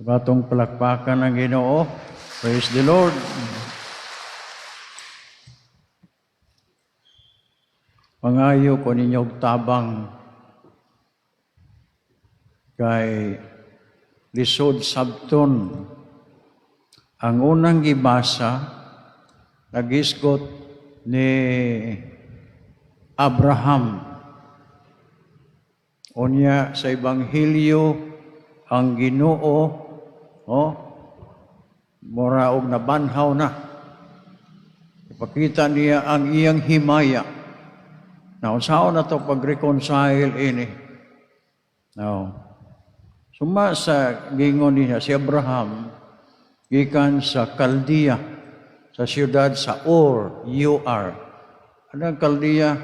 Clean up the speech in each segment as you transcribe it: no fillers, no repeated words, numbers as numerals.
Atong palakpakan ang Ginoo. Praise the Lord. Pangayo ko ninyo og tabang kay lisod sabton. Ang unang gibasa, nagisgot ni Abraham. Unya sa Ebanghelyo, ang Ginoo, oh, mura og nabanhaw na. Ipakita niya ang iyang himaya. Na unsaon na to pag-reconcile ini? Now, suma sa gingon niya si Abraham gikan sa Chaldea, sa siyudad sa Ur, UR. Ano ang Chaldea?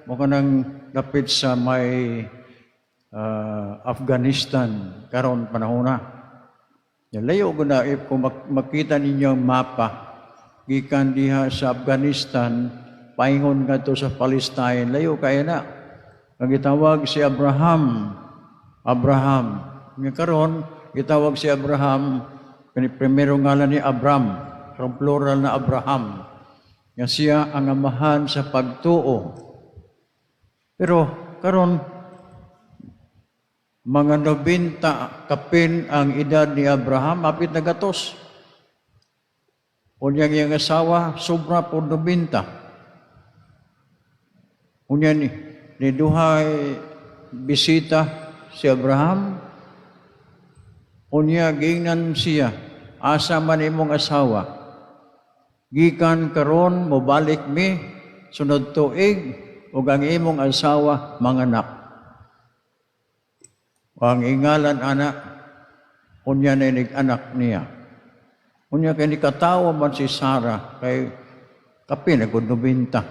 Mao nang dapit sa may Afghanistan karon panahon na. Layo ko na if kung makita ninyo ang mapa gikan diha sa Afghanistan paingon ngadto sa Palestine, layo kaya na. Ang gitawag si Abraham, Abraham. Nga karon gitawag si Abraham kani primero ngalan ni Abram, karon plural na Abraham. Nga siya ang amahan sa pagtuo. Pero karon mga 90 kapin ang edad ni Abraham, hapit na gatos. Unya iyang asawa, sobra po 90. Unya ni duhay bisita si Abraham. Unya giingnan siya, "Asa man imong asawa? Gikan karon mobalik mi sunod tuig ug ang imong asawa manganak." Ang ingalan ana, unya na anak niya. Unya kay nikatawa man si Sarah kay kapin na 90.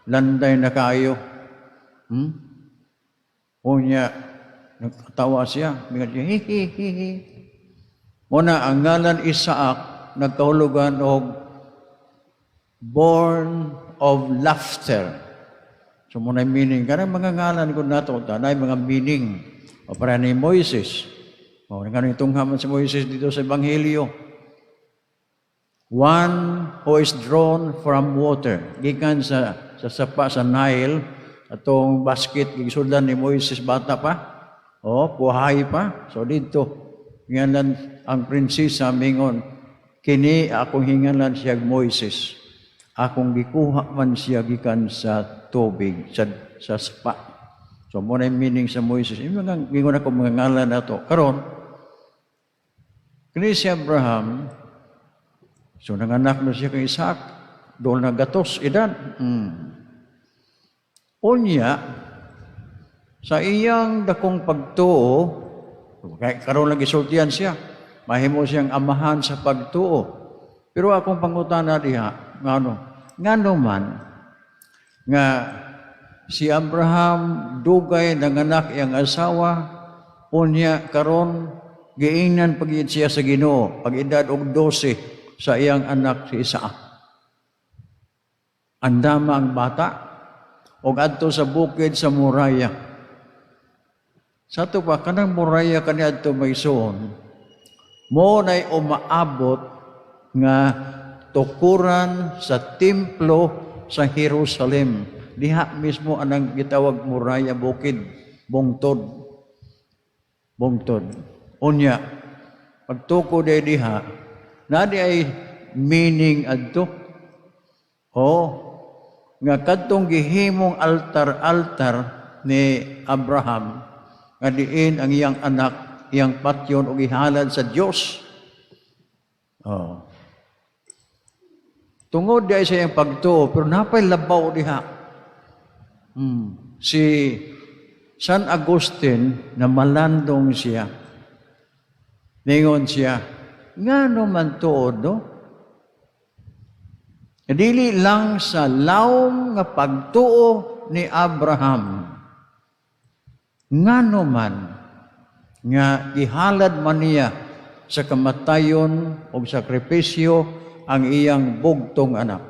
Landay na kaayo. Unya nagkatawa siya, mingon siya, "Hi hi hi hi." Muna ang ngalan Isaac nagkahulugan og born of laughter. So muna meaning kanang mga ngalan ko nato tanay mga meaning. O para ni Moises. O nga itong man si Moises dito sa Ebanghelyo. One who is drawn from water. Gikan sa sapa sa Nile, atong basket gisudlan ni Moises bata pa. O, buhay pa. So dito, ngalan ang prinsesa mingon, "Kini akong hingalan siya Moises. Akong gikuha man siya gikan sa tubig, sa sapa." So mo na yung meaning sa Moises. Yung mga gingon ako mga ngalan na to. Karon, kini si Abraham, so nanganak na siya kay Isaac, doon na gatos edad. Unya, sa iyang dakong pagtuo, kay karon lang gisultian siya, mahimo siyang amahan sa pagtuo. Pero akong pangutana diha, ngano man nga si Abraham dugay nanganak iyang asawa, unya karon giingnan pagid siya sa Ginoo pag edad og 12 sa iyang anak si Isaac. Andama ang bata og adto sa bukid sa Moriah. Sa ato pa kanang Moriah kaniadto may suon mo nay umaabot nga tukuran sa templo sa Jerusalem. Diha mismo anang gitawag Moriah bukid, bungtod. Bungtod. Unya, pagtuko day diha, na di ay meaning adto. Oh, nga kadtong gihimong altar-altar ni Abraham nga diin ang iyang anak iyang patyon og ihalad sa Dios. Oh. Tungod di ay sa iyang pagtuo, pero napay labaw diha. Si San Agustin na malandong siya. Ningon siya, ngano man tuod, no? Dili lang sa lawom nga pagtuo ni Abraham. Ngano man nga ihalad man niya sa kamatayon o sakripisyo ang iyang bugtong anak.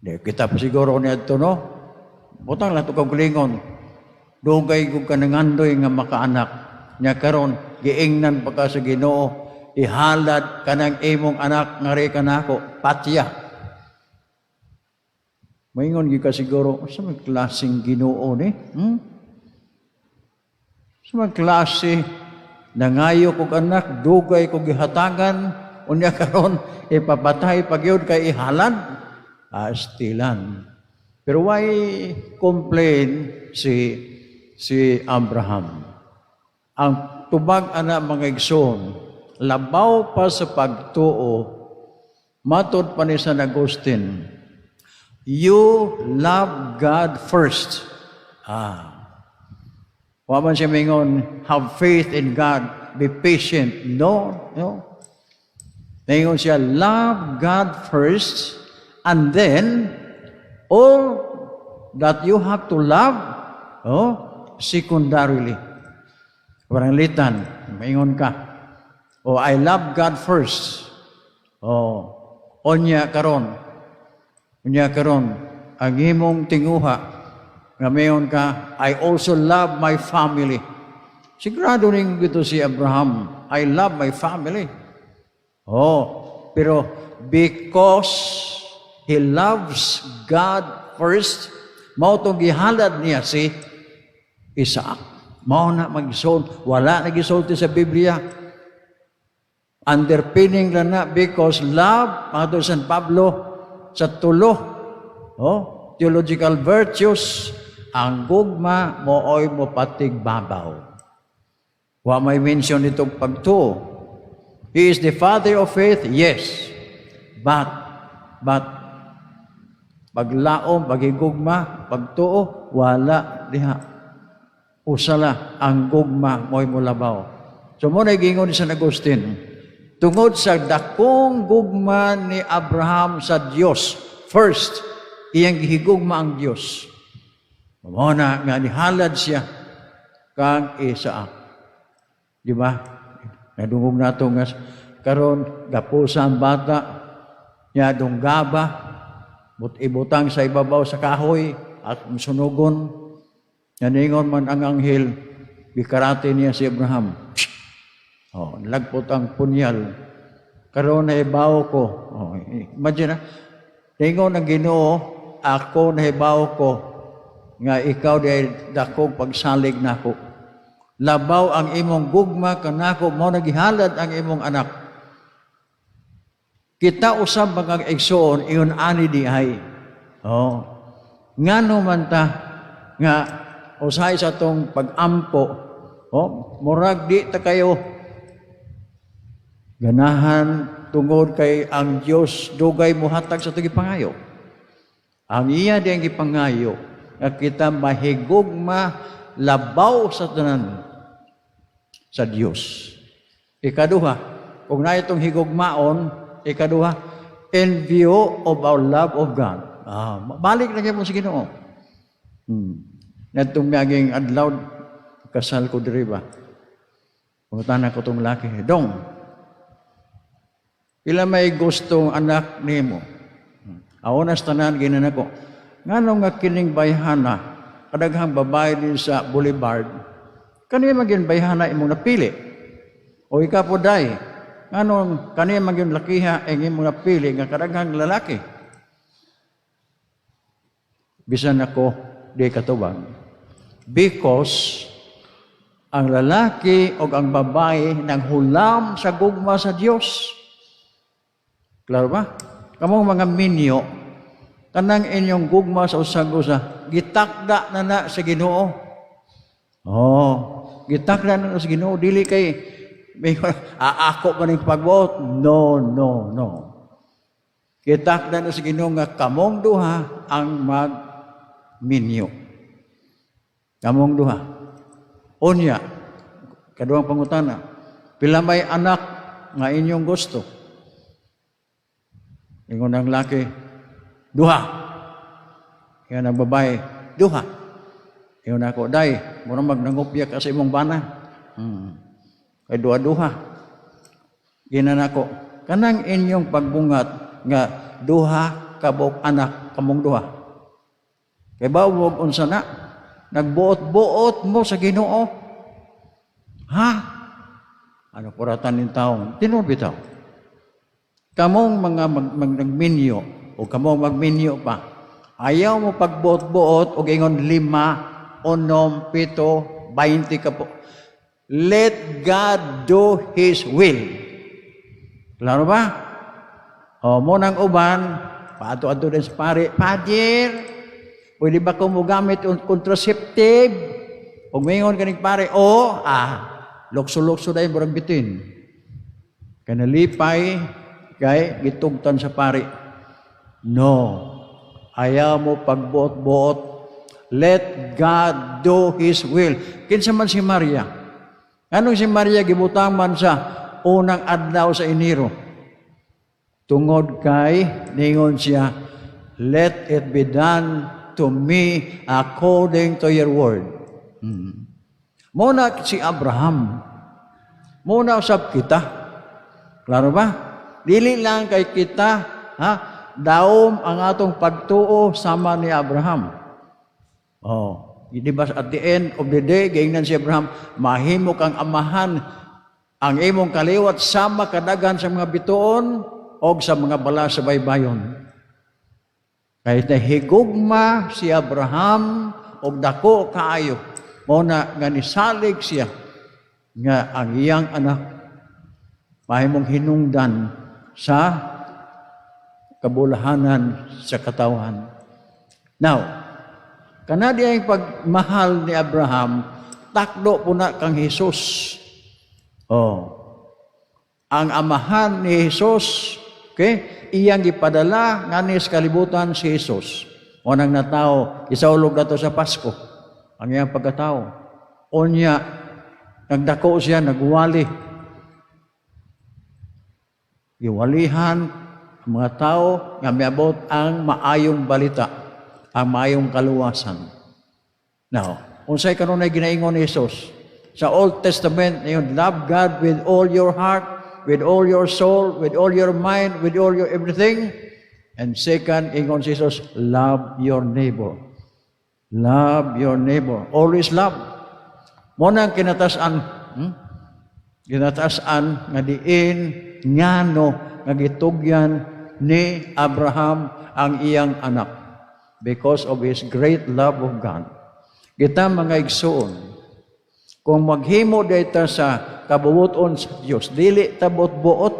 Di kita pa siguro niadto, no? Butang lang ito kagalingon. Dugay kong kanangandoy nga makaanak. Nya karon giingnan pa ka sa Ginoo, ihalad kanang imong anak ngari kanako, patya. Maingon gyud ka siguro, sa may klaseng Ginoo ni? Hmm? Sa may klase, nangayo kog anak, dugay kog gihatagan, unya karon ipapatay pa gyud kay ihalad. Astilan. Pero why complain si Abraham? Ang tubag ana, mga igsoon, labaw pa sa pagtuo, matod pa ni San Agustin, you love God first. Wa man siya mingon, "Have faith in God, be patient." No. Ningon siya, "Love God first, and then all that you have to love, oh, secondarily." Parang litan, maingon ka, "Oh, I love God first." Oh, unya karon, ang imong tinguha, nga mayon ka, "I also love my family." Sigurado ning gito si Abraham, "I love my family." Oh, pero because he loves God first, mao tong gihalad niya si Isaac. Mao na, mga igsoon, wala na gisulti sa Biblia. Underpinning lang na because love, mga San Pablo, sa tulo, oh, theological virtues, ang gugma mooy mo patigbabaw. Wa may mention itong pagtuo. He is the father of faith, yes. But, paglaom, paghigugma, pagtuo, wala diha. Usala, ang gugma mo'y mulabaw. So mo na gingon ni San Agustin, tungod sa dakong gugma ni Abraham sa Dios, first, iyang gihigugma ang Dios. Mao na nga nihalad siya kang Isaac. Di ba? Nadungog nato nga karon gapusa ang bata nya dunggaba but ibutang sa ibabaw sa kahoy at sunugon. Ningon man ang anghel, gikarate niya si Abraham. Oh, lagpot ang punyal. Karon nahibaw ko. Oh, imagine na. Ningon ang Ginoo, ako nahibaw ko nga ikaw di dakog pagsalig nako. Labaw ang imong gugma kanako, mao nagihalad ang imong anak. Kita usab, mga igsoon, ingon ani di ay. Oh. Ngano man ta nga usahay sa atong pag-ampo, oh, murag di ta kayo ganahan tungod kay ang Dios dugay mohatag sa atong gipangayo. Ang iya di ang gipangayo nga kita mahigugma labaw sa tanan sa Dios. Ikaduha, kung na itong higugmaon, ikaduha, in view of our love of God. Balik na mo sa Ginoo. Natong miaging adlaw, kasal ko diri ba? Pangutana ko tong laki, "Dong, pila may gustong anak nimo?" Ako na tanan ginan ako. Ngano nga kining bayhana, kadaghang babae din sa boulevard, kani maging bayhana imong napili? O ikaw po day, nganong kani maging lakiha ang imong napili nga kadaghang lalaki? Bisan ako, di katubag. Because ang lalaki o ang babae nang hulam sa gugma sa Dios. Klaro ba? Kamong mga minyo, kanang inyong gugma sa usag usa, gitakda na na sa Ginoo. Oh, gitakda na na sa Ginoo, dili kay may aako pa ning pagbuot. No, no, no. Gitakda na sa Ginoo nga kamong duha ang magminyo. Kamong duha. Unya, kaduhang pangutana, pila may anak nga inyong gusto? Ingon ang laki, "Duha." Ingon ang babae, "Duha." Ingon ako, "Day, mura magnangupya ka sa imong bana. Kay duha-duha." Ginan ako, kanang inyong pagbungat nga duha kabok anak kamong duha. Kay bawog unsa na, nagbuot-buot mo sa Ginoo. Ha? Ano kuratan ning taong? Tinuod bitaw. Kamong mga nagminyo o kamong magminyo pa, ayaw mo pagbuot-buot og ingon 5, 6, 7, 20 ka po. Let God do His will. Klaro ba? O, mo nang uban, paadto-adto din sa pare, "Father, pwede ba ko mo gamit og contraceptive?" Ug mingon kaning pare, "O, lukso-lukso dahil murag bitin." Kay nalipay, kay gitugtan sa pare. No. Ayaw mo pagbuot-buot. Let God do His will. Kinsa man si Maria? Anong si Maria gibutang man sa unang adlaw sa Enero? Tungod kay ningon siya, "Let it be done to me according to your word." Muna si Abraham. Muna usab kita. Klaro ba? Dili lang kay kita, ha? Daom ang atong pagtuo sama ni Abraham. Oh, di ba at the end of the day, giingnan si Abraham, "Mahimo kang amahan ang imong kaliwat sama kadaghan sa mga bituon o sa mga bala sa baybayon." Kay nahigugma si Abraham og dako kaayo. Mao na nga nisalig siya nga ang iyang anak mahimong hinungdan sa kabulahanan sa katawhan. Now, kana ang pagmahal ni Abraham, takdo po na kang Jesus. Oh. Ang amahan ni Jesus, okay, iyang gipadala ngani sa kalibutan si Jesus. O nang natao, isaulog nato sa Pasko, ang iyang pagkatao. Unya, nagdako siya, nagwali. Giwalihan ang mga tao nga miabot ang maayong balita, ang maayong kaluwasan. Now, unsay kanunay ginaingon ni Jesus? Sa Old Testament, yun, love God with all your heart, with all your soul, with all your mind, with all your everything. And second, ingon si Jesus, love your neighbor. Love your neighbor. Always love. Mo na ang kinatasan, Kinatasan nga diin ngano nga gitugyan ni Abraham ang iyang anak because of his great love of God. Kita, mga igsoon, kung maghimo data sa kabubuton sa Dios, dili ta buot-buot,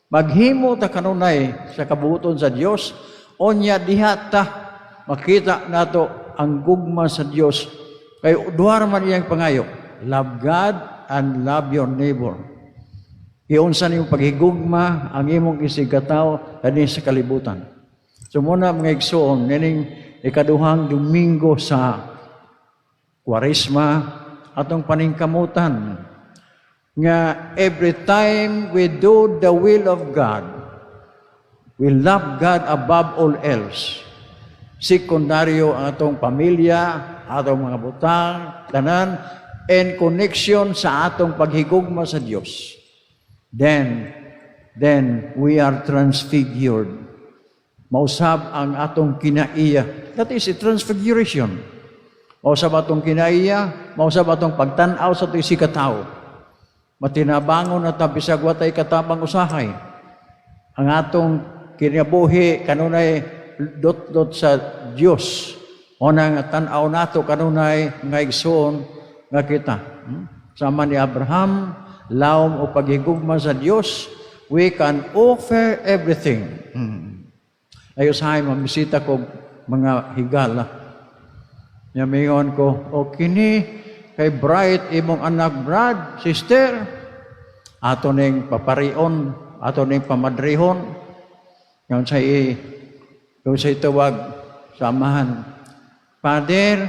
maghimo ta kanunay sa kabubuton sa Dios, unya diha ta makita nato ang gugma sa Dios. Kay duha ra man iyang pangayo, love God and love your neighbor. Iunsa niyong paghigugma ang imong isigkatawo dinhi sa kalibutan. So muna, mga igsoon, nining ikaduhang Domingo sa Kwaresma, atong paningkamutan nga every time we do the will of God, we love God above all else. Sekundaryo ang atong pamilya, atong mga butang, tanan, in connection sa atong paghigugma sa Dios. Then we are transfigured. Mausab ang atong kinaiya. That is a transfiguration. Mausab atong kinaiya, mausab atong pagtan-aw sa atong isigkatawo. Matinabangon na ta bisag watay katabang usahay. Ang atong kinabuhi kanunay dot-dot sa Dios. O nga tan-aw nato kanunay nga igsoon nga kita. Sama ni Abraham, lawom o paghigugma sa Dios, we can offer everything. Ay usahay mamisita ko mga higala. Nya mingon ko, "O kini kay bright imong anak, brad, sister. Ato ning paparion, ato ning pamadrihon." Ngayon sa i, kung sa tawag, samahan. "Father,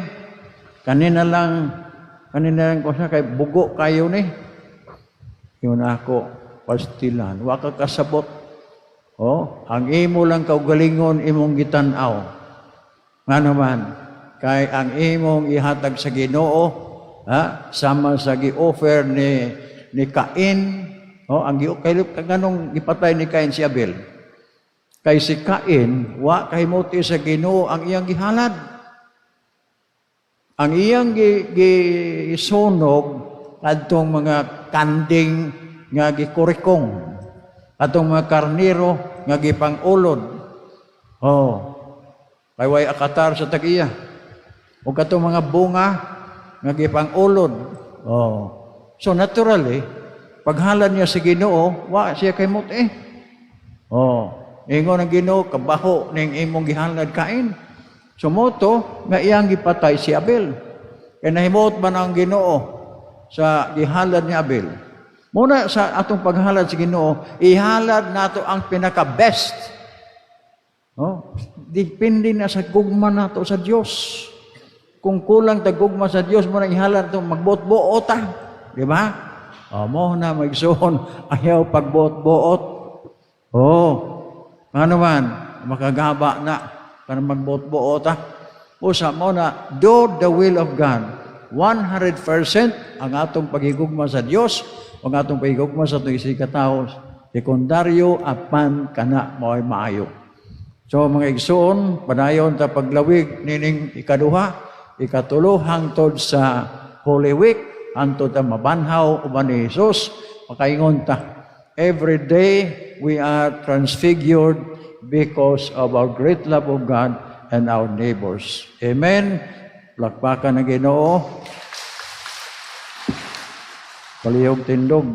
kanina lang ko sa kay bugo kayo ni." Yun ako, pastilan. Wa ka kasabot. Oh, ang imo lang kaugalingon imong gitan-aw. Nga naman, kay ang imong ihatag sa Ginoo, ha, sama sa gi-offer ni Cain, oh, ang gi kay nganong gipatay ni Cain si Abel? Kay si Cain, wa kahimuti sa Ginoo ang iyang gihalad. Ang iyang gisunog Kadtong mga kanding nga gikurikong, atong mga karniro nga gipang-ulod. Oh. Kay way akatar sa tag-iya. O katong mga bunga nga gipang-ulod. Oh. So naturally, paghalad niya sa Ginoo, wa siya kahimot eh. Oh, ingon ang Ginoo, "Kabaho ning imong gihalad, Cain." So mao to nga iyang gipatay si Abel. Kay nahimuot man ang Ginoo sa gihalad ni Abel. Mao na sa atong paghalad sa Ginoo, ihalad nato ang pinaka best. Oh, depende na sa gugma nato sa Dios. Kung kulang ta gugma sa Dios, mao nang ihalad nato magbuot-buot ta. Di ba? Oh, mao na, mga igsoon, ayaw pagbuot-buot. Oh, ano man, makagaba na para magbuot-buot ta. Usa mao na, do the will of God. 100% ang atong pagigugma sa Dios, ang atong pagigugma sa atong isigkatawo, sekundaryo apan kana mao'y maayo. So mga igsoon, padayon ta paglawig nining ikaduha, ikatulo hangtod sa Holy Week, hangtod ta mabanhaw uban ni Jesus, makaingon ta. Every day we are transfigured because of our great love of God and our neighbors. Amen. Plakpakan ng Ginoo. Palihog tindog.